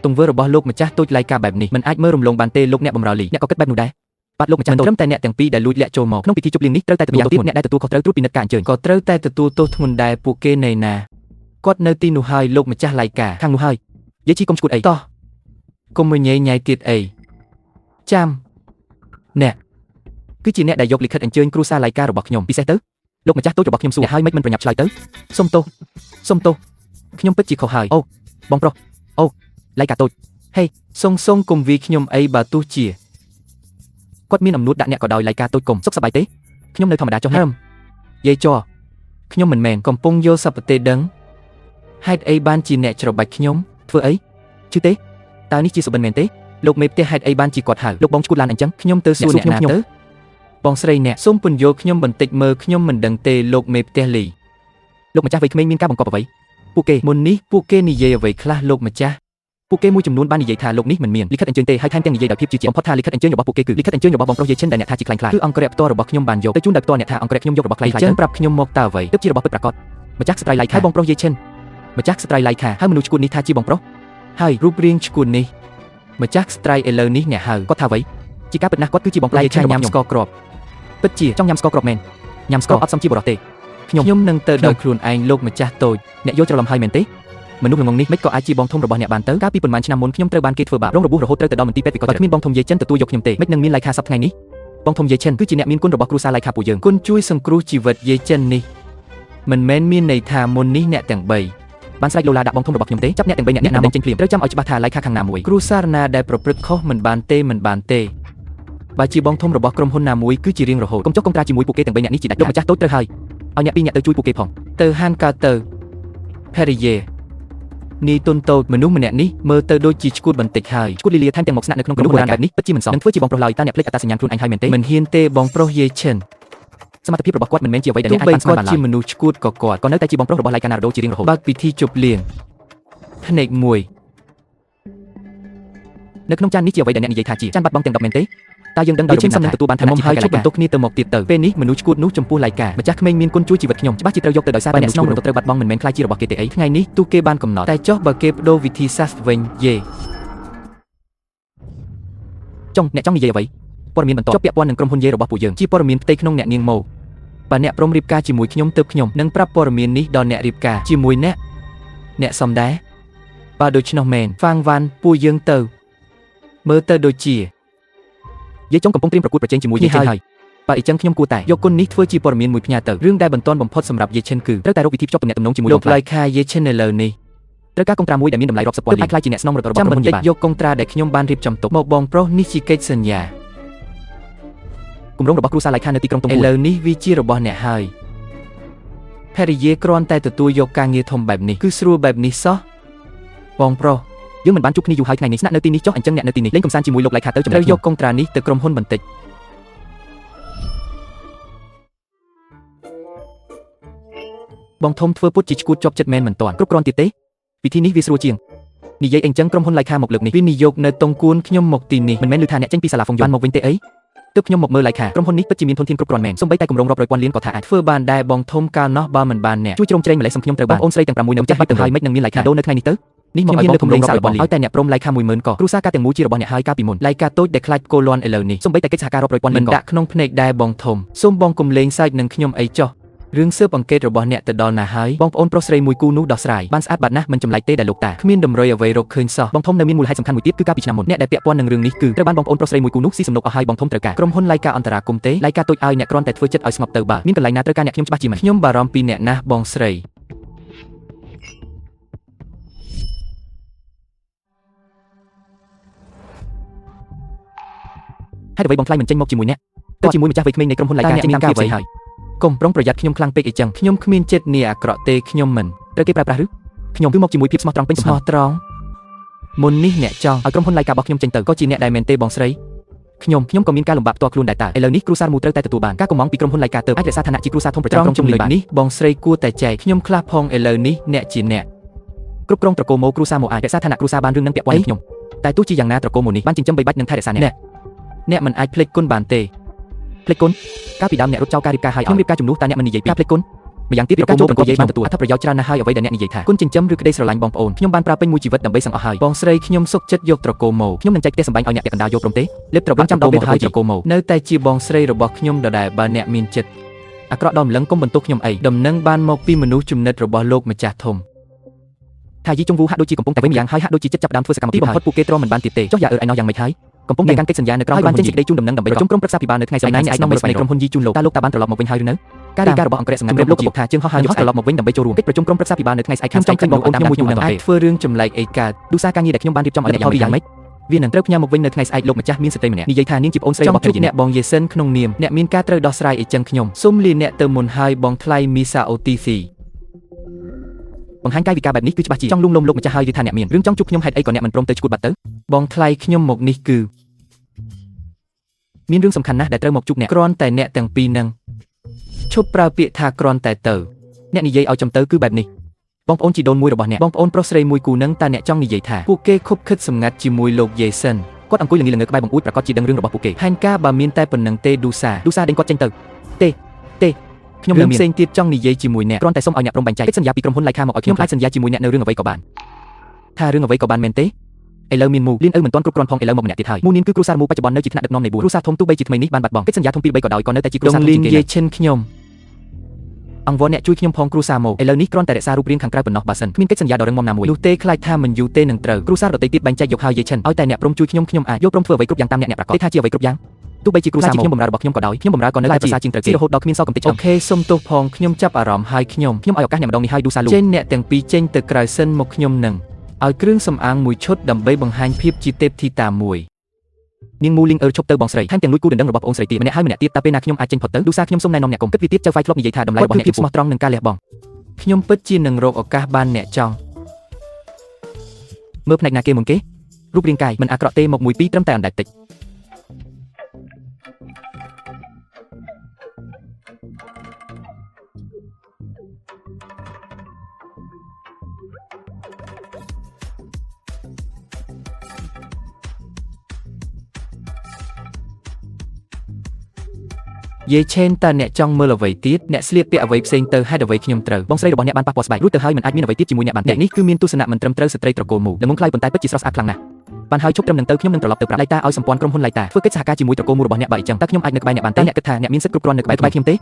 ទង្វើរបស់លោកម្ចាស់តូចឡៃកាបែបនេះមិនអាចមើលរំលងបានទេលោកអ្នកបម្រើលីអ្នកក៏គិតបែបនោះដែរបាទលោកម្ចាស់តូចត្រឹមតែអ្នកទាំងពីរដែលលួចលាក់ចូលមកក្នុងពិធីជប់លៀងនេះត្រូវតែទទួលទោសទៀតអ្នកដែលទទួលខុសត្រូវត្រួតពិនិត្យការអញ្ជើញក៏ត្រូវតែទទួលទោសធ្ងន់ដែរពួកគេណៃណាគាត់នៅទីនោះហើយលោកម្ចាស់ឡៃកាខាងនោះហើយយាយជីកុំឈួតអីតោះកុំមញ៉ៃញ៉ៃទៀតអីចាំអ្នកគឺជាអ្នកដែលយកលិខិតអញ្ជើញគ្រួសារឡៃការបស់ខ្ញុំពិសេសទៅលោកម្ចាស់តូចរបស់ខ្ញុំសួរហើយមិនប្រញាប់ឆ្លើយទៅសុំទោសសុំទោសខ្ញុំពិតជាខុសហើយអូបងប្រុសអូឡៃកាតូចហេសុងសុងគុំវីខ្ញុំអីបើទោះជាគាត់មានអំនួតដាក់អ្នកក៏ដោយឡៃកាតូចគុំសុខសប្បាយទេខ្ញុំនៅធម្មតាចុះហើមយាយចខ្ញុំមិនមែនកំពុងយកសពទេដឹងហេតុអីបានជាអ្នកច្របាច់ខ្ញុំធ្វើអីជឿទេតើនេះជាសុបិនមែនទេលោកមេផ្ទះហេតុអីបានជាគាត់ហៅលោកបងឈួតឡានអញ្ចឹងខ្ញុំទៅសួរអ្នកណាទៅបងស្រីអ្នកសូមពន្យល់ខ្ញុំបន្តិចមើលខ្ញុំមិនដឹងទេលោកមេផ្ទះលីលោកម្ចាស់វ័យក្មេងមានការបង្កប់អ្វីពួកគេមុននេះពួកគេនិយាយអ្វីខ្លះលោកម្ចាស់ពួកគេមួយចំនួនបាននិយាយថាលោកនេះមិនមានលិខិតអញ្ជើញទេហើយថែមទាំងនិយាយដោយភាពជឿជាក់បំផុតថាលិខិតអញ្ជើញរបស់ពួកគេគឺលិខិតអញ្ជើញរបស់បងប្រុសយាយឈិនដែលអ្នកថាជាខ្លាំងខ្លាគឺអង្គរៈផ្ទាល់របស់ខ្ញុំបានយកទៅជូនដោយផ្ទាល់អ្នកថាអង្គរៈខ្ញុំយករបស់ខ្លាំងខ្លាចឹងប្រាប់ខ្ញុំមកតើអ្វីទើបជារបស់ពិតប្រាកដម្ចាស់ស្ត្រីឡៃខាបងប្រុសយាយឈិនម្ចាស់ស្ត្រីឡៃខាហើយមនុស្សឈួតនេះថាជាបងប្រុសហើយរូបរាងឈួតនេះម្ចាស់ស្ត្រីឥឡូវនេះអ្នកហៅគាត់ថាអ្វីជាការពិតណាស់គាត់គឺជាបងប្រុសយាយឈិនញ៉ាំស្ករគ្រាប់ពិតជាចង់ញ៉ាំស្ករគ្រាប់មែនញ៉ាំស្ករអត់សមជាបុរសទេខ្ញុំនឹងទៅដោយខ្លួនឯងលោកម្ចាស់តូចអ្នកយកច្រឡំហើយមែនទេមនុស្សល្ងងនេះមិនក៏អាចជាបងធំរបស់អ្នកបានទៅកាលពីប៉ុន្មានឆ្នាំមុនខ្ញុំត្រូវបានគេធ្វើបាបរងរបួសរហូតត្រូវទៅដល់មន្ទីរពេទ្យវិកលគ្មានបងធំយាយចិនទទួលយកខ្ញុំទេមិននឹងមានឡៃខាសប្ថ្ងៃនេះបងធំយាយចិនគឺជាអ្នកមានគុណរបស់គ្រួសារឡៃខាពួកយើងគុណជួយសង្គ្រោះជីវិតយាយចិននេះមិនមែនមានន័យថាមុននេះអ្នកទាំង3បានស្រែកលោឡាដាក់បងធំរបស់ខ្ញុំទេចាប់អ្នកទាំង3អ្នកណាមកចេញភ្លាមត្រូវចាំឲ្យច្បាស់ថាឡៃខាខាងណាមួយគ្រួសារណាដែលប្រព្រឹត្តខុសមិនបានទេមិនបានទេបើជាបងធំរបស់ក្រុមហ៊ុនណាមួយគឺជារៀងរហូតកុំចុះកុំត្រាជាមួយពួកគេទាំង3អ្នកនេះជាដាច់លោកម្ចាស់តូចត្រូវហើយឲ្យអ្នកពីរអ្នកទៅជួយពួកគេផងទៅហានកាទៅភរិយានីទុនតូចមនុស្សម្នាក់នេះមើលទៅដូចជាឈួតបន្តិចហើយឈួតលីលាថែមទាំងមកស្នាក់នៅក្នុងក្រុមហ៊ុនបែបនេះពិតជាមិនសមនឹងធ្វើជាបងប្រុសឡើយតើអ្នកភ្លេចអត្តសញ្ញាណខ្លួនឯងហើយមែនទេមិនហ៊ានទេបងប្រុសយាយឈិនសមត្ថភាពរបស់គាត់មិនមែនជាអ្វីដែលអ្នកអាចបានស្មានបានឡើយជាមនុស្សឈួតក៏គាត់ក៏នៅតែជាបងប្រុសរបស់ឡៃកាណារ៉ូជារៀងរហូតបើកពិធីជប់លៀងភ្នែកមួយនៅក្នុងចាននេះជាអ្វីដែលអ្នកនិយាយថាជាចានបាត់បង់ទាំង10មែនទេតើយើងដឹងដោយឈាមសំនឹងទទួលបានឋានៈជាហើយជប់បន្ទោសគ្នាទៅមកទៀតទៅពេលនេះមនុស្សឈួតនោះចំពោះឡៃកាម្ចាស់ក្មេងមានគុណជួយជីវិតខ្ញុំច្បាស់ជាត្រូវយកទៅដោយសារតែអ្នកស្នងត្រូវបាត់បង់មិនមែនខ្លាចជារបស់គេទេអីថ្ងៃនេះទោះគេបានកំណត់តែចុះបើគេបដូរវិធីសាស្ត្រវិញយេចុងអ្នកចង់និយាយអ្វីព័ត៌មានបន្តជាប់ពាក់ព័ន្ធនឹងក្រុមហ៊ុនយេរបស់ពួកយើងជាព័ត៌មានផ្ទៃក្នុងអ្នកនាងម៉ូបើអ្នកព្រមរៀបការជាមួយខ្ញុំទើបខ្ញុំនឹងប្រាប់ព័ត៌មាននេះដល់អ្នករៀបការជាមួយអ្នកអ្នកសំដែរបើដូច្នោះមែនហ្វាងវ៉ាន់ពួកយើងទៅមើលទៅដូចជាយាយចុងកំពុងត្រៀមប្រកួតប្រជែងជាមួយយាយហើយបើអីចឹងខ្ញុំគួរតែយកគុណនេះធ្វើជាព័ត៌មានមួយផ្ញើទៅរឿងដែលបន្ទាន់បំផុតសម្រាប់យាយឈិនគឺត្រូវតែរកវិធីភ្ជាប់ទំនាក់ទំនងជាមួយលោកឡៃខាយាយឈិននៅលើនេះត្រូវការកុងត្រាមួយដែលមានតម្លៃរាប់សិបពាន់លានអាចក្លាយជាអ្នកស្នងរបស់ក្រុមហ៊ុនយេបានយកកុងត្រាដែលខ្ញុំបានរៀបចំទុកមកបងប្រុសនេះជាកិច្ចសន្យាគម្រោងរបស់គ្រួសារឡៃខានៅទីក្រុងតុងឥឡូវនេះវាជារបស់អ្នកហើយភរិយាគ្រាន់តែទទួលយកការងារធំបែបនេះគឺស្រួលបែបនេះសោះបងប្រុសយើងមិនបានជួបគ្នាយូរហើយថ្ងៃនេះស្នាក់នៅទីនេះចុះអញ្ចឹងអ្នកនៅទីនេះលេងកម្សាន្តជាមួយលោកឡៃខាទៅចំណែកត្រូវយកកុងត្រានេះទៅក្រុមហ៊ុនបន្តិចបងធំធ្វើពុតជាឈួតជាប់ចិត្តមែនមិនតាន់គ្រប់គ្រាន់ទៀតទេវិធីនេះវាស្រួលជាងនិយាយអញ្ចឹងក្រុមហ៊ុនឡៃខាមកលើកនេះវិនិយោគនៅតុងគួនខ្ញុំមកទីនេះមិនមែនឮថាអ្នកចេញពីសាលាហ្វុងយបានមកវិញទេអីទើបខ្ញុំមកមើលឡៃខាក្រុមហ៊ុននេះពិតជាមានធនធានគ្រប់គ្រាន់មែនសូម្បីតែគម្រោងរាប់រយពាន់លានក៏ថាអាចធ្វើបានដែរបងធំកាលនោះបើមិនបានអ្នកជួយជ្រោមជ្រែងម្លេះសុំខ្ញុំត្រូវបានបងអូនស្រីទាំង6នៅចាស់បាត់ទៅហើយមិននឹងមានឡៃខាដូននៅថ្ងៃនេះទៅនេះមកឲ្យបងធំលេងសារបស់ឲ្យតែអ្នកព្រមឡៃខា10000ក៏គ្រួសារការទាំងមូលជារបស់អ្នកហើយកាលពីមុនឡៃកាតូចដែលខ្លាចគោលន់ឥឡូវនេះសូម្បីតែកិច្ចសហការរាប់រយពាន់លានក៏ដាក់ក្នុងភ្នែកដែរបងធំសូមបងកុំលេងសើចនឹងខ្ញុំអីចោះរឿងស៊ើបអង្កេតរបស់អ្នកទៅដល់ណាហើយបងប្អូនប្រុសស្រីមួយគូនោះដោះស្រាយបានស្អាតបាត់ណាស់មិនចម្លែកទេដែលលោកតាគ្មានតម្រុយអ្វីរកឃើញសោះបងធំនៅមានមូលហេតុសំខាន់មួយទៀតគឺកាលពីឆ្នាំមុនអ្នកដែលពាក់ព័ន្ធនឹងរឿងនេះគឺត្រូវបានបងប្អូនប្រុសស្រីមួយគូនោះស៊ីសំណុកអស់ហើយបងធំត្រូវការក្រុមហ៊ុនឡៃកាអន្តរាគមទេឡៃកាតូចឲ្យអ្នកគ្រាន់តែធ្វើចិត្តឲ្យស្ងប់ទៅបើមានកន្លែងណាត្រូវការអ្នកខ្ញុំច្បាស់ជាមិនខ្ញុំបារម្ភពីអ្នកណាស់បងស្រីហេតុអ្វីបងថ្លៃមិនចេញមកជាមួយអ្នកទៅជាមួយម្ចាស់វ័យក្មេងនៃក្រុមហ៊ុនឡៃកាចេញតាមគេផ្សេងហើយកុំប្រុងប្រយ័ត្នខ្ញុំខ្លាំងពេកអីចឹងខ្ញុំគ្មានចិត្តនាអាក្រក់ទេខ្ញុំមិនត្រូវគេប្រើប្រាស់ឬខ្ញុំគឺមកជាមួយភាពស្មោះត្រង់ពេញស្មោះត្រង់មុននេះអ្នកចង់ឲ្យក្រុមហ៊ុនឡៃការបស់ខ្ញុំចេញទៅក៏ជាអ្នកដែលមែនទេបងស្រីខ្ញុំក៏មានការលំបាកផ្ទាល់ខ្លួនដែរតើឥឡូវនេះគ្រួសារមូត្រូវតែទទួលបានការកំងពីក្រុមហ៊ុនឡៃកាទៅអាចរក្សាឋានៈជាគ្រួសារធំប្រចាំក្រុងជំលិចនេះបងស្រីគួរតែចែកខ្ញុំខ្លះផងឥឡូវនេះអ្នកជាអ្នកគ្រប់គ្រងត្រកូលម៉ូគ្រួសារម៉ូអាចរក្សាឋានៈគ្រួសារបានរឿងនឹងពាក់ព័ន្ធនឹងខ្ញុំតែទោះជាយ៉ាងណាត្រកូលម៉ូនេះបានចិញ្ចឹមបីបាច់និងថែរក្សាអ្នកអ្នកមិនអាចភ្លេចគុណបានទេភ្លេចគុណកាលពីដើមអ្នករត់ចោលការរៀបការហើយខ្ញុំរៀបការជំនួសតែអ្នកមិននិយាយពីការភ្លេចគុណ ម្យ៉ាងទៀតការចូលប្រកួតយាយបានទទួលអត្ថប្រយោជន៍ច្រើនណាស់ហើយអ្វីដែលអ្នកនិយាយថាគុណចិញ្ចឹមឬក្តីស្រឡាញ់បងប្អូនខ្ញុំបានប្រើពេញមួយជីវិតដើម្បីសង្អស់ហើយបងស្រីខ្ញុំសុខចិត្តយកត្រកូលម៉ូខ្ញុំនឹងចែកផ្ទះសម្បែងឲ្យអ្នកពាក់កណ្ដាលយកព្រមទេលេបត្របាំងចាំដល់ពេលត្រកូលត្រកូលម៉ូនៅតែជាបងស្រីរបស់ខ្ញុំដដែលបើអ្នកមានចិត្តអាក្រក់ដល់ម្លឹងកុំបន្ទោសខ្ញុំអីដំណឹងបានមកពីមនុស្សចំណិតរបស់លោកម្ចាស់ធំថាយីចុងវូហាក់ដូចជាកំពុងតែវិញម្យ៉ាងហើយហាក់ដូចជាចិត្តចាប់ផ្ដើមធ្វើសកម្មភាពបំផុតពួកគេទ្រាំមិនបានទៀតទេចុះយ៉ាអឺឯណោះយ៉ាងម៉េចហើយកំពុងតែកាន់កិច្ចសន្យានៅក្រោមបានចេញសេចក្តីជូនដំណឹងដើម្បីប្រជុំក្រុមប្រឹក្សាភិបាលនៅថ្ងៃស្អែកនេះឯក្នុងនៃក្រុមហ៊ុនយីជូនលោកតើលោកតាបានត្រឡប់មកវិញហើយឬនៅការរាយការណ៍របស់អង្គរៈសម្ងាត់លោកថាជើងហោះហើរយកត្រឡប់មកវិញដើម្បីចូលរួមកិច្ចប្រជុំក្រុមប្រឹក្សាភិបាលនៅថ្ងៃស្អែកខាងចង់ឃើញបងប្អូនខ្ញុំមួយយូរនឹងអាចធ្វើរឿងចម្លែកអីកើតឌូសាការងារដែលខ្ញុំបានរៀបចំឲ្យអ្នកយ៉ាងម៉េចវានឹងត្រូវផ្ញើមកវិញនៅថ្ងៃស្អែកលោកម្ចាស់មានស្ត្រីម្នាក់និយាយថានាងជាប្អូនស្រីរបស់ភរិយាអ្នកបងយេសិនក្នុងនាមអ្នកមានការត្រូវដោះស្រាយអីចឹងខ្ញុំសូមលាអ្នកទៅមុនហើយបងថ្លៃមីសាអូទីស៊ីបង្ហាញកាយវិការបែបនេះគឺច្បាស់ជាចង់លួងលោមលោកម្ចាស់ហើយឬថាអ្នកមានរឿងចង់ជួបខ្ញុំហេតុអីក៏អ្នកមិនព្រមទៅឈួតបាត់ទៅបងថ្លៃខ្ញុំមកនេះគឺមានរឿងសំខាន់ណាស់ដែលត្រូវមកជួបអ្នកគ្រាន់តែអ្នកទាំងពីរនឹងឈប់ប្រើពាក្យថាគ្រាន់តែទៅអ្នកនិយាយឲ្យចំទៅគឺបែបនេះបងប្អូនជីដូនមួយរបស់អ្នកបងប្អូនប្រុសស្រីមួយគូនឹងតើអ្នកចង់និយាយថាពួកគេខុបខិតសម្ងាត់ជាមួយលោកយេសិនគាត់អង្គុយល្ងីល្ងើក្បែរបង្អួចប្រកាសជាដឹងរឿងរបស់ពួកគេផែនការបើមានតែប៉ុណ្្នឹងទេឌូសាឌូសាដេញគាត់ចេញទៅទេទេខ្ញុំនៅមានផ្សេងទៀតចង់និយាយជាមួយអ្នកគ្រាន់តែសូមឲ្យអ្នកព្រមបែងចែកកិច្ចសន្យាពីក្រុមហ៊ុនឡៃខាមកឲ្យខ្ញុំអាចសន្យាជាមួយអ្នកនៅរឿងអ្វីក៏បានថារឿងអ្វីក៏បានមែនទេឥឡូវមានមូលៀនឪមិនទាន់គ្រប់គ្រាន់ផងឥឡូវមកម្នាក់ទៀតហើយមូនានគឺគ្រួសារមូបច្ចុប្បន្ននៅជាថ្នាក់ដឹកនាំនៃបួនគ្រួសារធំទោះបីជាថ្មីនេះបានបាត់បង់កិច្ចសន្យាធំពីរបីក៏ដោយក៏នៅតែជាគ្រួសារធំជាងគេយេឈិនខ្ញុំអង្គវអ្នកជួយខ្ញុំផងគ្រួសារមកឥឡូវនេះគ្រាន់តែរក្សារូបរាងខាងក្រៅប៉ុណ្ណោះបើសិនគ្មានកិច្ចសន្យាដ៏រឹងមាំណាមួយនោះទេខ្លាចថាមិនយូរទេនឹងត្រូវគ្រួសារដទៃទៀតបែងចែកយកហើយយេឈិនឲ្យតែអ្នកព្រមជួយខ្ញុំខ្ញុំអាចយកព្រមធ្វើអ្វីគ្រប់យ៉ាងតាមអ្នកប្រកាសទេថាជាអ្វីគ្រប់យ៉ាងទោះបីជាគ្រួសារខ្ញុំបម្រើរបស់ខ្ញុំក៏ដោយខ្ញុំបម្រើក៏នៅតែប្រសើរជាងត្រូវគេរហូតដល់គ្មានសល់កំទេចឆ្អឹងអូខេសុំទោសផងខ្ញុំចាប់អារម្មណ៍ហើយខ្ញុំឲ្យឱកាសអ្នកម្ដងនេះហើយឌូសាលូចេញអ្នកទាំងពីរចេញទៅក្រៅសិនមកខ្ញុំនឹងឲ្យគ្រឿងសម្អាងមួយឈុតដើម្បីបង្ហាញភាពជាទេពធីតាមួយនាងមូលីងអឺឈប់ទៅបងស្រីថែមទាំងលួចគូដណ្ដឹងរបស់ប្អូនស្រីទៀតម្នាក់ហើយម្នាក់ទៀតតើពេលណាខ្ញុំអាចចេញផុតទៅឌូសាខ្ញុំសូមណែនាំអ្នកកុំគិតវាទៀតចៅហ្វាយធ្លាប់និយាយថាតម្លៃរបស់អ្នកគឺស្មោះត្រង់នឹងការលះបង់ខ្ញុំពិតជានឹងរកឱកាសបានអ្នកចង់មើលផ្នែកណាគេមុនគេរូបរាងកាយមិនអាក្រក់ទេមកមួយពីរត្រឹមតែអណ្ដែតតិចយេឆេនតើអ្នកចង់មើលអ្វីទៀតអ្នកស្លៀកពាក់អ្វីផ្សេងទៅហេតុអ្វីខ្ញុំត្រូវបងស្រីរបស់អ្នកបានប៉ះពាល់ស្បែករួចទៅហើយមិនអាចមានអ្វីទៀតជាមួយអ្នកបានអ្នកនេះគឺមានទស្សនៈមិនត្រឹមត្រូវស្ត្រីត្រកូលមូល្ងងខ្លៅប៉ុន្តែពិតជាស្រស់ស្អាតខ្លាំងណាស់បានហើយឈប់ត្រឹមនឹងទៅខ្ញុំនឹងត្រឡប់ទៅប្រាប់ឡៃតាឲ្យសម្ព័ន្ធក្រុមហ៊ុនឡៃតាធ្វើកិច្ចសហការជាមួយត្រកូលមូរបស់អ្នកបើអញ្ចឹងតើខ្ញុំអាចនៅក្បែរអ្នកបានទេអ្នកគិតថាអ្នកមានសិទ្ធិគ្រប់គ្រាន់នៅក្បែរខ្ញុំទេ